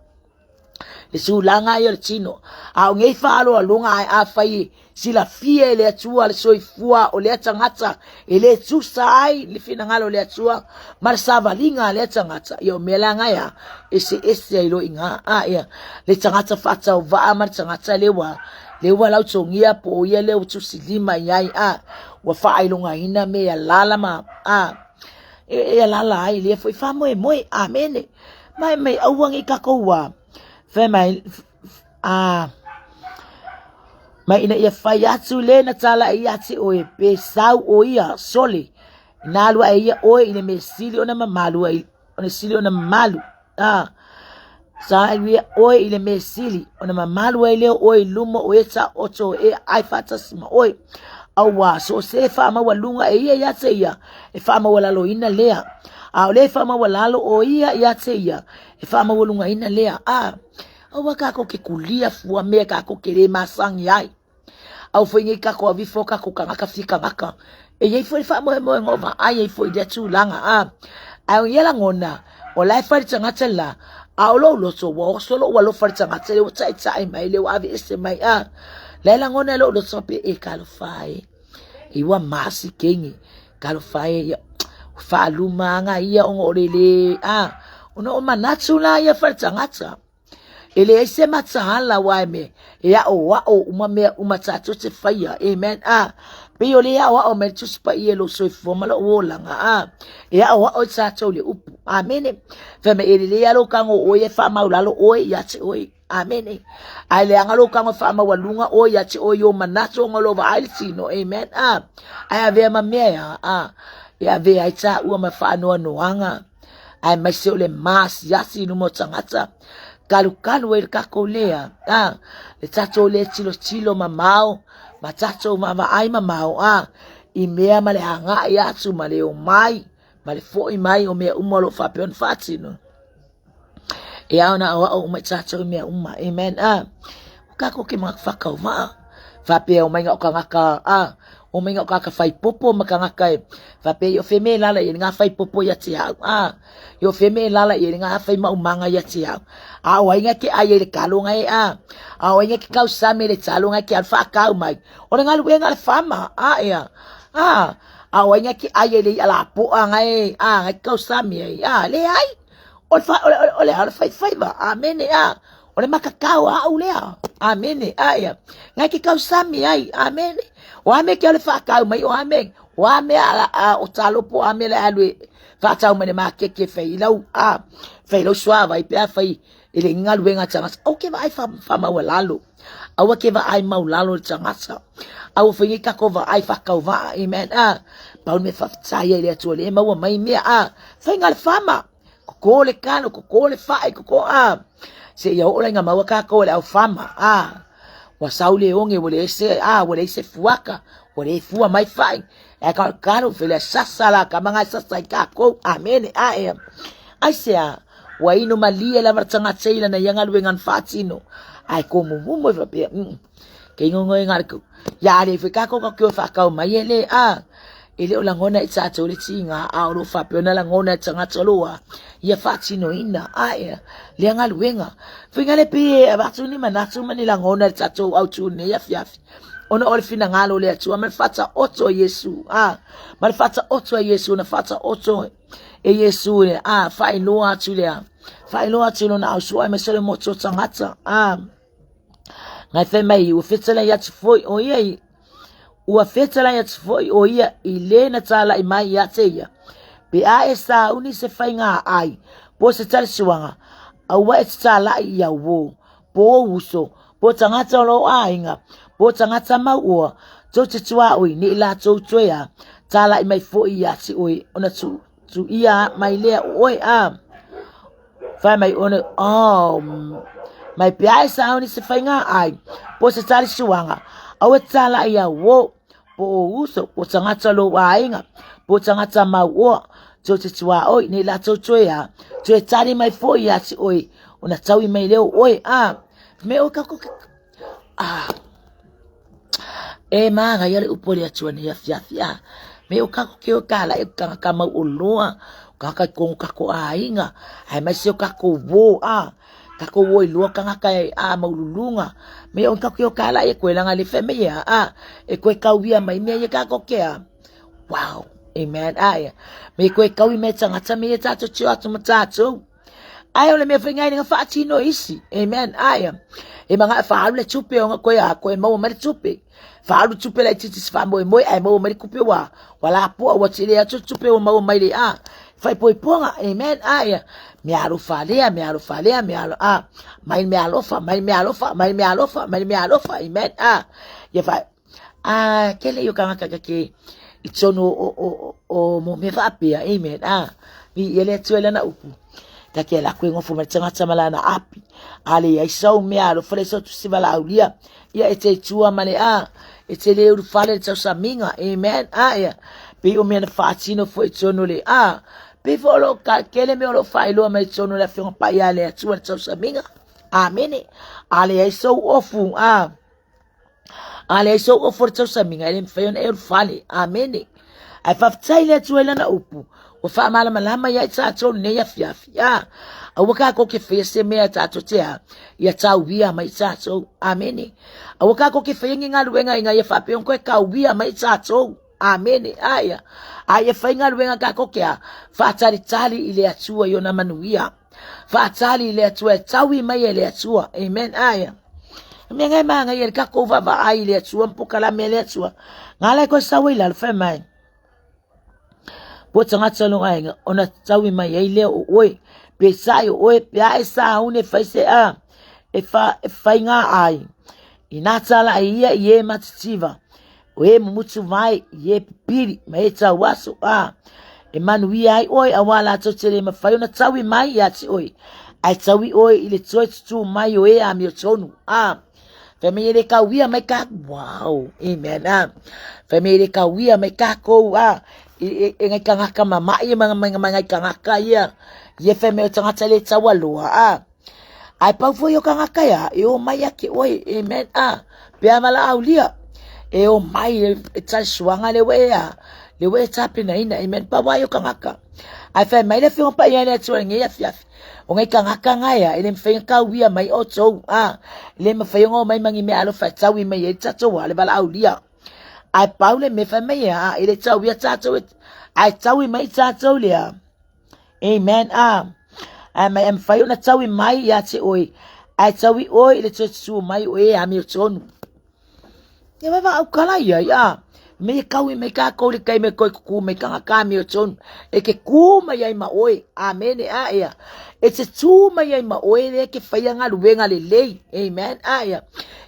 Le tulaga ia o le tino. A o nei faaaloaloga ae afai silafia e le Atua le soifua o lea tagata e le tusa ai le finagalo o le Atua ma le savaliga a lea tagata, ia o mea la na ea eseese ai loa i ina. A ia le tagata faatauvaa ma le tagata le ua le ua lautogia po o ia lea ua tusilima i ai, a ua faailogaina mea e alaala ma a e alaala ai lea foi faamoemoe. Amene. Mai mai aua nei tatou ua fai mai a ma ina ia fai atu le na tala ia te oe pe sau o ia sole na alu ae ia oe i le mea sili ona mamalu ai ona sili ona mamalu a sa alu ia oe i le mea sili ona mamalu ai lea oe i luma o e taoto e ai faatasi ma oe. Auā so o se faamaualuga e ia ia te ia, e faamaualaloina lea. A o le faamaualalo o ia ia te ia, e faamaualugaina lea. A, aua kākou ke kulia fua mea kākou ke lē masani ai. Aua foi nei kākou avifo kākou kanaka fia kanaka. E i ai foi le faamoemoega o vaai ai foi i lea tulaga. A, ae o ia lagona, o la e fai le tagata le la, a o lou loto ua oso lou alofa i le tagata lea ua taitai mai, lea ua aveese mai. A, la e lagona e lou loto faapea, e talofa e, e ua masi kenge, talofa e, ia, faaluma aga ia ona o le le, a, ona o manatu la ia fai le tagata. E leai se mataala aua e me e aʻoaʻo uma mea uma tatou te faia. Amen. A, pei o le aʻoaʻo mai le Tusi Paia i lou soifua ma lou olaga. A, e aʻoaʻo i tatou le upu. Amene. Fai mai e lelei lava lou tago o oe e faamaulalo oe ia te oe. Amene. Ae leaga lou tago e faamaualuga oe ia te oe i ou manatu ona o lou vaai le tino. Amen. A, ae avea ma mea e a, a, e avea ai taua ma faanoanoaga. Aemaise o le maasiasi i luma o tagata, kalukalu ai le tatou lea, a, le tatou le tilotilo mamao, ma tatou vaavaai mamao, a, i mea ma le agai atu ma le omai, ma le foi mai o mea uma o lo o faapea ona faatino. E ao ona aoao uma i tatou i mea uma. Amen. A, o tatou ke whakauvaa. Whapea o mainga o kangaka, a, o mainga o kangaka whaipopo ma kangaka e, whapea i o wheme lala i ngā whaipopo ia te au, a, i o wheme lala i ngā whai maumanga ia te au. A o ainga ke ai e le kalonga e, a, a o ainga ke kausame le talonga ke al whakau mai. O le ngaluenga le whama, a, ea, a, a o ainga ke ai e le i ala poa ngai, a, ngai kausame ai, a, le ai. O le, o le, o le, o le faifaiva, amene, a. O le makakau a au lea, amene, a ia. Ngai ke kausami ai, amene. O a mea ke au le whaakau mai, o a mea, o a mea a, a, o talopo, a mea le alu e whaatau mai le makeke whai i lau, a, whai lau suava i pea whai i le ngaluenga tagata. Au ke vaai wha, wha lalo. Aua ke vaai mau lalo le tagata. Aua foi nei kako vaai whakau vaa, amen, a. Pau le mea faafetai ai le Atua le maua mai mea, a. Fai ngā le whama. Koko le kalo, koko le whae, koko a. Se ia oo lainga maua kākou e le au whama, a. Ua sau le onge, ua le ese, a, ua le ese fuaka, ua le fua mai whae. E ka kalo, fele sasa la, ka manga sasa i kākou, amene, a ea. Ai se a, ua inu malie lava le tagata i lana ia galuega na faatino, ae komumumu e faapea, ke ingoingo e ngā ia ale foi kākou ka kio whakau mai e le a, e le o lagona i tātou le tīngā, a o lo faapea ona lagona e tagata loa, ia faatinoina, a ea, lea galuega. Fai ngā le pe e avatu ni manatu ma ni lagona i tātou au tū nei afiafi. Ona o le finagalo o le Atua ma le fataoto a Iesu, a, ma le fataoto a Iesu, na fataoto. E Iesu le a faailoa atu lea. Faailoa atu lona ausua aemaise o le motu o tagata. A ngai fai mai ua fetalai atu foi o ia i ua fetalai atu foi o ia i le na talai mai ia te ia. Pe a e sauni se faiga ai, po se talisuaga, aua e te talai i au uō, po ou uso, po tagata o lou aiga, po tagata mauoa, tou te tuaoi ne i latou toe a talai mai foi ia te oe, ona tu, tuia mai lea o oe a. Fai mai ona, oh, mai pe a e sauni se faiga ai, po se talisuaga, aua e te talai i au uō, po o uso, po tagata o lou aiga, po tagata mauoa, tou te tuaoi, nei latou toe a, toe tali mai foi ia te oe, ona taui mai lea o oe, a, me o kako, a, e māngaia le upu a le Atua nei afiafi, a, me o kako ke o ka lai o kangaka mau o loa, o kangaka i kongo kako aiga, aemaise o kako uō, a, Kako ua iloa kangaka e a maululuga me o kako o kala e koe langa le feme ia a e koe kauia mai mea ia kako ke a wow amen aia me koe kaui me tangata me ia tātou tio atu ma tātou ai o le mea whainga ina whaatino isi amen aia e manga e whaalu le tupe o koe a koe maua mai le tupe whaalu tupe lai titi se whaamoemoe ai maua mai le kupe wa wa la poa ua tele atu tupe ua maua mai le a Faaipoipoga, amen, aia, mea alofa lea, mea alofa lea, mea alo, a, mai mea alofa, mai mea alofa, mai mea alofa, mai mea alofa, amen, a, ia fa, a, kele i o kangaka ka ke, i tonu o, o, o, o mo mea faapea, amen, a, mi ia le atua i lana upu, ta ke la koe ngofo mai tangata ma lana api, a le ai sau mea alofa le sau tusi valaulia, Ia e te tua ma le a, e te le uru fale le tausamiga, amen, a ia, pei o mea na faatino foi i tonu le a, pei foi o loo ka, kele mea o loo faailoa mai tonu le Afioga Paia a le Atua le tausamiga, amene, a leai sou ofu, a, a leai sou ofu o le tausamiga, e le mafai ona e uru fale, amene. Ae faafetai le Atua i lana upu, ua faamalamalama ia i tatou lenei afiafi. A, aua kākou ke whaia se mea tātou te a, ia tauia mai tātou. Amene. Aua kākou ke whaia ngi ngaluenga i ngā ia whaapeon koe kauia mai tātou. Amene. Aia. A ia whai ngaluenga kākou ke a, whaatalitali i le Atua i ona manuia. Whaatali i le Atua e taui mai e le Atua. Amen. Aia. Mea ngai maa ngai e le kākou vaavaai i le Atua, mpokalame e le Atua. Ngā lai koe saua i lalo, whai mai. Po tagata lo aiga, ona taui mai ai lea o oe, pe sai o oe, pe a e saune fai se a, e, fa, e whainga ai. I nā tala ai ia i e matitiva, o e mumutu mai, i e pipiri, ma e tau aso, a, e manuia ai oe, a wā lātou te le mawhai ona taui mai ia te oe, ai taui oe i le toe tutū mai o e a mio tonu, a, Fai mai e le kauia mai ka, wow, amen, ah. Fai mai e le kauia mai kākou, ah, e, e, e ngai kangaka mama'i e mai, mai, mai ngai kangaka ia, ia fai mai o tagata le taualoa, ah. Ai pau foi o kangaka ia, e o mai ake oe, amen, ah. Pe a valaaulia, e o mai e, e talisuaga le ua e a, le ua e tapenaina, amen, pau ai o kangaka. Ae fai mai le Afioga Paia i le Atua i lenei afiafi, o ngai kangaka ngai a, e le mawhai nga kauia mai o tou, a, e le mawhai o mai mangi mea alofa e taui mai e tatou a le valaaulia. Ae pau le mea fai mai a, e le tauia tatou, ae taui mai tatou lea. Amen, a. Ae mai e mawhai ona taui mai ia te oe, ae taui oe i le toe tutū mai o e amio tonu. Ia wai wa au kala ia, ia. Me e kau i me kākou le kai me koe kuku me kanga kā me o tonu. E ke kū mai ai ma oe. Amene a ia. E te tū mai ai ma oe le ke whaia ngā luenga le lei. Amen a ia.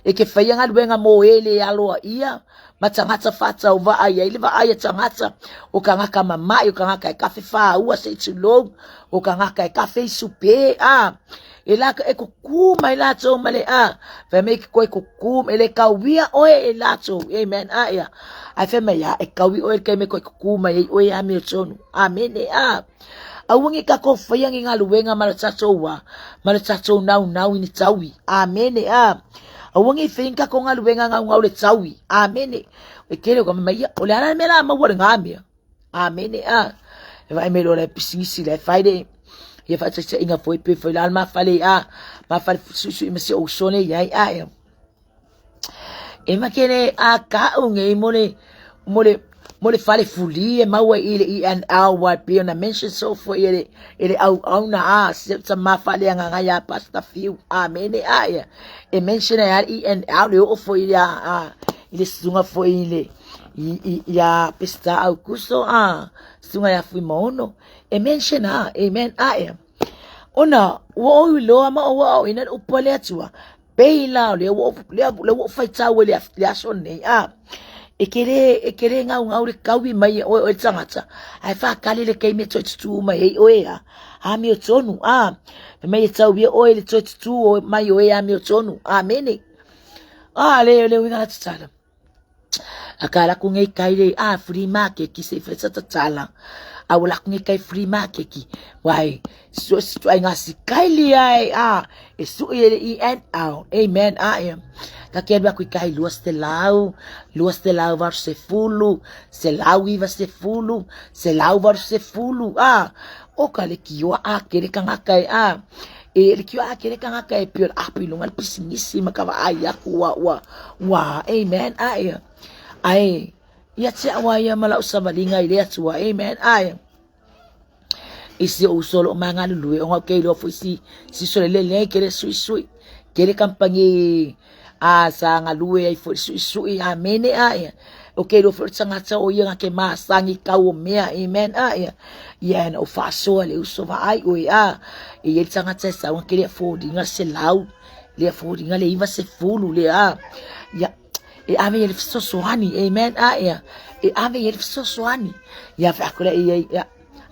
E ke whaia ngā luenga mō e le aloa ia. Ma tangata whātau wa ai ai le wa ai a tangata. O ka ngaka mamai, o ka ngaka e kawhe whāua se tulou. O ka ngaka e kawhe i supe. A. E la e kukū mai lātou ma le a. Fai mai ke koe kukū, e le kauia oe e lātou. Amen. A ia. Ai fai mai a, e kaui oe ke me koe kukū mai ei oe a meo tonu. Amen. E a. Aua ngi kako whaia ngi ngā luenga ma le tātou wā, ma le tātou nau nau i ni taui. Amen. E a. Aua ngi whaia ngi kako ngā luenga ngau ngau le taui. Amen. E kere o ka mai ia, o le ana me la maua le ngā mea. Amene a. E vai me lola pisingisi le fai le. Ia fa tsa inga foi pe foi la ma fale a. Ma fale su su ma se o sone ia a e. E ma kene a ka o nge mo le mo le Mo le fale fuli e maua i le ENL wa pei ona mention so foi e le e le auauna a se tama faaleagaga ia Pastor Fiu. Amene a ia. E mention ai le ENL le oo foi i a i le susuga foi i le i ia Peseta Aukuso a susuga ia Fuimaono. E mention a, amen a ia. Ona ua ou iloa ma ou aoaoina le upu a le Atua, pei la o lea ua ou faitau ai i le aso lenei, a, e te le gaugau le taui mai e oe o le tagata, ae faatali le taimi e toe tutū mai ai oe a amiotonu, a, fai mai e tau ia oe i le toe tutū mai o e amiotonu, amene. A, le uiga la tatala. A ka laku nei kai le a free makeki se i fai sa tatala. A ua laku nei kai free makeki. Wai, so si tu ai ngā si kai li ai a e sui e le i en au. Amen a e. Ka ke alu aku i kai lua se lau, lua se lau varu se fulu, se lau iwa se fulu, se lau varu se fulu a. O ka le kioa a kere kangaka e a. E le kioa a kere kangaka e pio apu i lunga le pisinisi ma ka vaai aku ua ua ua amen a e. Ae ia te au a ia ma lau savaliga i le Atua amen a e. I si ou uso o lo o magalulue ona ou ke iloa foi si si uso le lelei ke le suisui ke le kampani a sa galue ai foi suisui amene a ia o ke iloa foi o le tagata o ia na ke masani kau o mea amen a ia ia na o faasoa le uso vaai oe a e i ai le tagata e sau na ke le foliga 100 le foliga le 90 le a ia e ave i le fesoasoani amen a ia e ave i le fesoasoani ia fa aku le ia ia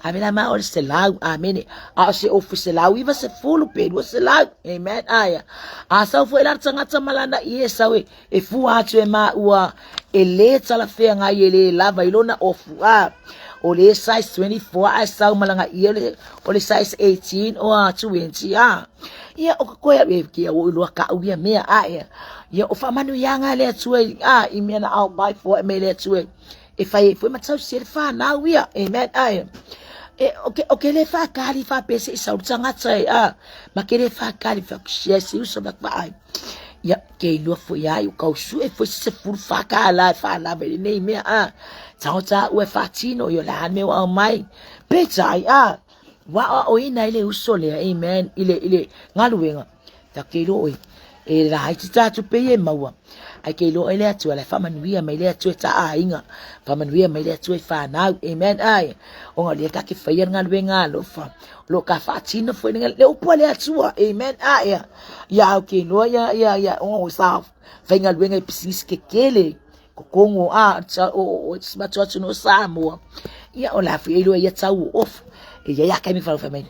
ave la ma o le 100 amene a o se ofu 190 pe 200 amen a ia a sau foi la tagata ma lana i e sau e e fua atu e maua e lē talafeagai e lē lava i lona ofu a o le size 24 ae sau ma lana ie o le size 18 o a 20 a ia o ka koe au e ke au iloa kaʻu ia mea a ia ia o faamanuiaga a le Atua a i mea na ao mai foai mai le Atua e fai ai foi ma tausi ai le whanau ia. Amen. Ai. E, o ke, o ke le whakali whapea se i sau le tagata e, a, ma ke le whakali whakusia se uso whakwai. Ia, ke iloa foi ai, o kau sue foi se sefulu whakala e whalava i lenei mea, a, tagata ua e whatino i o la mea o au mai. Peitai, a, wa o ina i le uso lea, amen, i le, i le galuega. Ta ke iloa oe, e laiti tātou pei e maua. Ai ke iloa e le Atua, la e faamanuia mai le Atua e ta aiga, faamanuia mai le Atua i whanau, amen, ai. Ona o lea ka ke whaia le galuega alofa, o lo ka whaatino foi le, le upu a le Atua, amen, ai. Ia au ke iloa ia, ia, ia, ona o sa faigaluega i pisinisi kekele, kokongo a o o matua atu no Samoa ia o la foi iloa ia tau o ofu e ia ia kai mi fai mai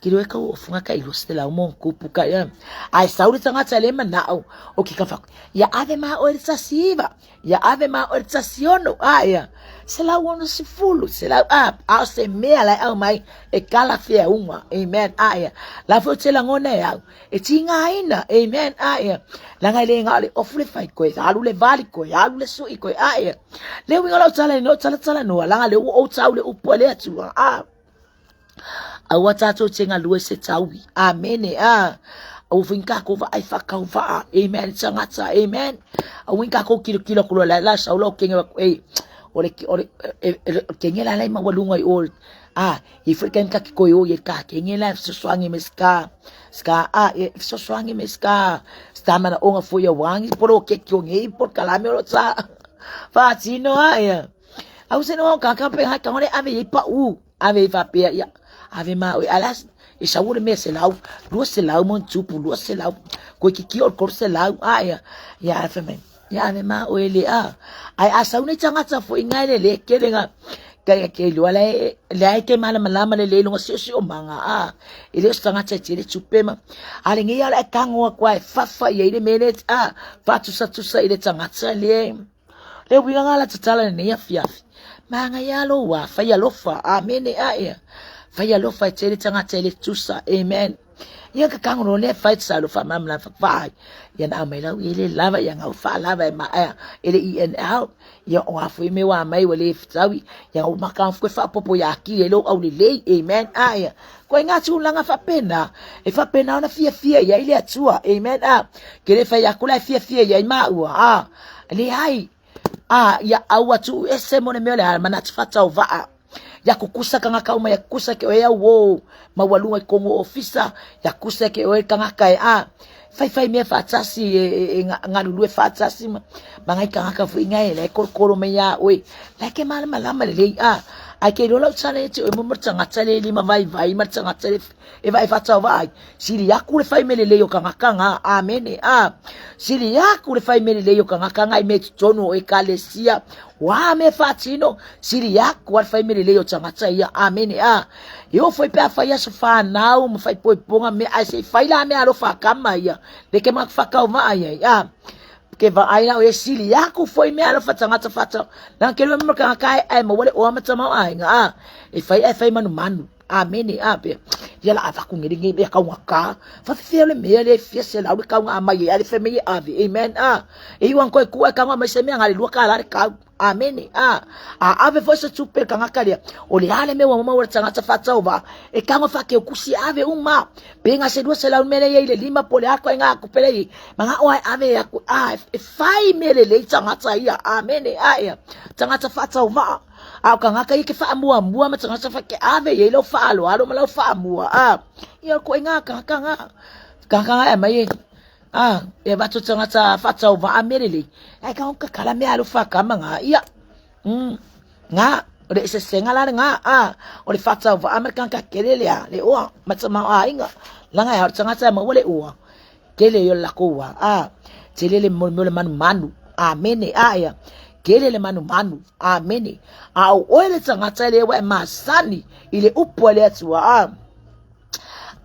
ke iloa ka ofu nga ka iloa se lau mo kupu ka ia ai sau le tagata le manao o ke ka fa ia ave ma o le tasiva ia ave ma o le tasiono a ia se lau ono sefulu se lau a a o se mea la au mai e kala fea unga amen a ia la foi te langona e au E tigaina, amen, a ia. Langa e le ngā o le ofu le whai koe, alu le vali koe, alu le sui koe, a ia. Le uiga o lau tala no tala tala noa, langa le ua ou tau le upu a le Atua, a. Aua tātou te ngalue se taui, amene, a. Aua foi ni kākou vaai whakauvaa, amen, tangata, amen. Aua ni kākou kilo kilo kulo la la sau lau kenge waku, ei, o le, o le, e, e, kenge la lai maualunga i o, a, I foi ka ka ke o ye ka ke nge la fesoasoani me ska ska a e fesoasoani me ska sta mana onga foi ya wangi polo ke kio nge por kalame o tsa fa tino a ya au se no ka ka pe ha ka ngore ave i pa u ave i fa pe ya ave ma o alas e sa ure me se lau lua se lau mon tupu lua se lau ko ki ki o kor se lau a ya ya fa me Ya ave ma o ele a. Ai a sau nei tagata foi ngai le le kele nga kai ke iloa le le ai ke malamalama le le lunga siosiomaga a e le o se tagata e tele tupe ma a le nei ala e tago aku a e fafa i ai le mea le a faatusatusa i le tagata le le uiga nga la tatala lenei afiafi magaia lou a fai alofa amene a ia fai alofa e tele tagata e le tusa amen. Ia ka kango no le fai sa lo fa mam la fa fa. Ia na mai lau ile lava ia ngau fa lava e ma e le ENL. Ia o afu me wa mai wa le fitawi. Ia o maka fu fa popo ia ki e lo au le lei. Amen. A ia. Ko ngā tūlanga whapena. E whapena ona fia fia ia ile atua. Amen. A. Ke le whai aku la fia fia ia i maua. A. Le ai. A ia aua tuu ese mo le mea o le a manatu faatauvaa. Ia kukusa kangaka uma ia kukusa ke oe au o maualuga i kogu o ofisa, ia kukusa ke oe kangaka e a. Fai fai mea faatasi e, e, e galulue faatasi ma, ma ngai kangaka foi ngai e lai kolokolo mai ia oe. Lai ke malamalama lelei a. Ai ke iloa lau tala ia te oe mo mo le tagata le lima vaivai ma le tagata le e vae faatauvaa ai. Sili aku le fai mea lelei o kangaka nga. Amene. A. Sili aku le fai mea lelei o kangaka nga i mea i totonu o ekalesia. Ua mea faatino, sili aku a le fai mea lelei o tagata ia. Amene. A. E oo foi pe a fai aso fanau ma fai poipoga mea, ae se i fai la mea alofa a kama ia. Le ke ma whakauvaa ia. A. Ke vaai la o e sili aku foi mea alofa tagata whata. Nanga ke rua mea kangaka ai, ai maua le oa matamau aiga. A. E fai ai fai manumanu. Amene a pe ia la avaku ngere nge mea kaunga ka fa fia le mea le fia se lau le kaunga a mai e ale fe me ave. Amen. A e iwan koe ku ai kaunga mai se mea ngale lua ka la le kau. Amene. A a ave foi se tupe kangaka lea o le ale mea ua maua le tagata faatauvaa e kaunga fa ke kusi ave uma pe nga se lua se lau mea le i le lima po le ako e nga ku pele i ma nga oa e ave aku a e fai mea le lei tagata ia. Amene. A ia tagata faatauvaa A o kangaka ia ke whaamuamua ma tagata wha ke ave ia i lau whaaloalo ma lau whaamua. A, ia ko e ngā kangaka ngā. Kangaka ngā e mai e. A, e watu tagata whatau waa merele. Ai ka onka kala mea alo whakama ngā. Ia, ngā, o le ese senga la le ngā. A, o le whatau waa ma le kangaka kele le a, le oa, ma tamau a inga. Langa e hao tagata e maua le oa. Tele ia o le lakou wā. A, tele le mo le manumanu. Amene. A, ia. Tele le manumanu. Amene. A o oe le tagata le ua e masani i le upu a le Atua. A,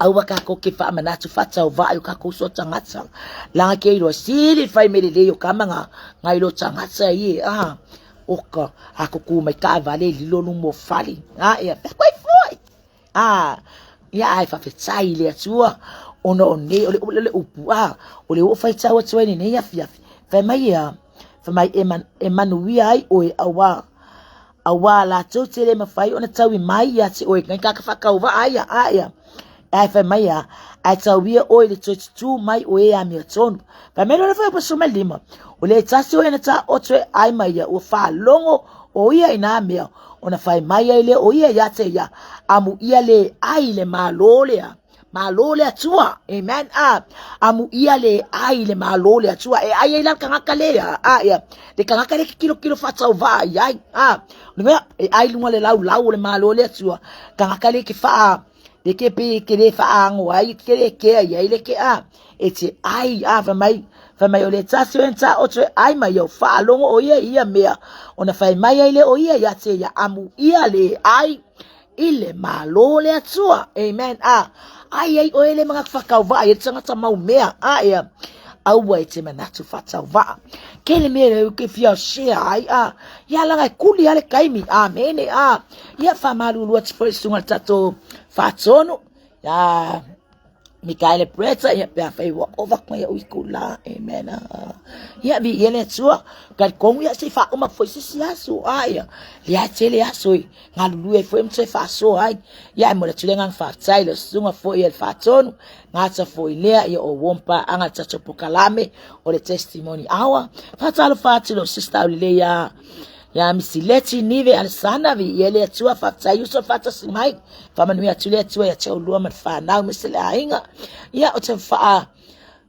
aua kākou ke whaamanatu whatauvaa i o kākou so tagata. Langa ke iloa sili whai me lelei o ka manga ngai lo tagata i e. A, oka, a kuku mai ka vale lilo lumo fale. A, ia, whakoi foi. A, ia ai faafetai i le Atua, ona o nei, o le, o le upu, a, o le oo faitau atu ai lenei afiafi. Fai mai ia, fai mai e, man, e manuia ai oe auā, auā lātou te le mawhai ona taui mai ia te oe, ngai kaka whakauvaa ia, a ia. Ai fai mai ia, ai tauia oe le toe tutū mai o e amia tonu. Fai mai lona fai paso mai lima, o le tasi o e na tā oto e ai mai ia, ua whālongo o ia i nā mea, ona fai mai ai lea o ia ia te ia, amu ia le ai le malo lea. Malo le Atua. Amen. A, amu ia le ai le malo le Atua. E ai ai la kangaka le a, a ia. Le kangaka le kilo kilo whatau vaa i ai. A, le mea, e ai lunga le lau lau o le malo le Atua. Kangaka le ke whaa, le ke pe ke le whaango ai, ke le kea i ai le ke a. E te ai, a, fai mai, fai mai o le tasi o e tā o te ai mai au whaalongo o ia ia mea, ona fai mai ai le o ia ia te ia amu ia le ai i le malo le Atua. Amen. A, ai ai oe le mga whakauvaa i le tangata mau mea. A, ia, aua e te manatu whatauvaa. Ke le mea leu ke fia share ai, a, ia langa e kuli ale kaimi. Amene, a, ia whamalulu atu foi sunga le tatou whatonu. Ia, Mikaele Preta, ia pe a fai ua ova koe ia ui kula, amen. Ia vi ia le Atua, ka kongu ia se whauma foi se si aso, a ia, le a tele aso i, ngā lulu e foi mse whaaso ai, ia e mo le tule ngang whaatai le sunga foi e le whaatonu, ngā ta foi lea ia o wompa anga tato pokalame o le testimony hour. Whaatalo whaatilo, sister au lele ia, Ia Misileti Nive Alesana vi ia le Atua faafetai uso faatasi mai faamanuia atu le Atua ia te oulua ma le fanau ma se le aiga. Ia o te faa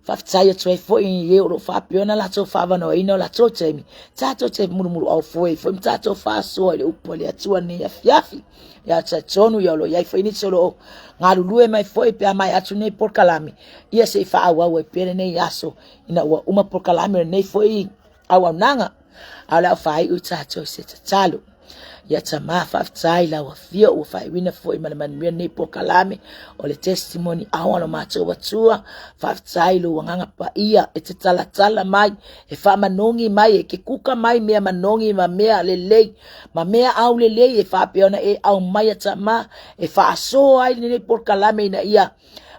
faafetai atu ai foi i e o lo o faapea ona latou faavanoaina o latou taimi tatou te mulumuluau foi foi ma tatou faasoa i le upu a le Atua nei afiafi. Ia talitonu ia o lo o i ai foi nisi o lo o galulue mai foi pe a mai atu nei polokalame ia se i faaauau ai pea lenei aso ina ua uma polokalame o lenei foi auaunaga, a o le au faaiu i tatou i se tatalo. Ia Tamā, faafetai lau afio ua faaiuina foi ma le manuia lenei polokalame o le testimony hour lo matou Atua. Faafetai lou agaga paia e te talatala mai, e faamanogi mai, e ke kuka mai mea manogi ma mea lelei, ma mea au lelei e faapea ona e aumai a Tamā e faasoa ai lenei polokalame ina ia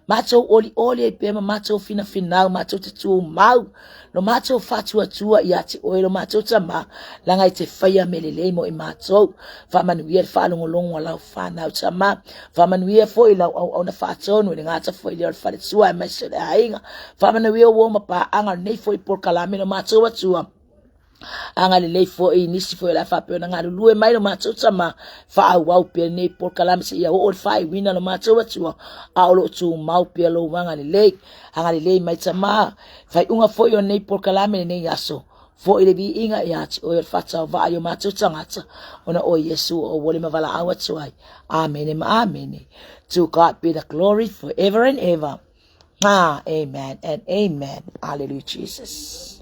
Matou olioli ai pea ma matou finafinau, matou te tumau, lo matou faatuatua ia te oe, lo matou Tamā, laga i te whaia me lelei mo i matou. Faamanuia le faalogologo a lau whanau Tamā. Faamanuia foi lau auauna faatonu i le gata foi lea o le faletua aemaise o le aiga. Faamanuia ua ma paaga o lenei foi polokalame lo matou Atua. Agalelei foi i nisi foi o le a faapea ona galulue mai lo matou tama, faaauau pea lenei polokalame seia oo i le faaiuina lo matou Atua, a o lo o tumau pea lou agalelei. Agalelei mai tama, faaiuga foi o lenei polokalame lenei aso, foi le viiga ia te oe o le faatauvaa i o matou tagata, ona o Iesu o auole ma valaau atu ai. Amene ma amene. To God be the glory forever and ever. Ah, amen and amen. Hallelujah, Jesus.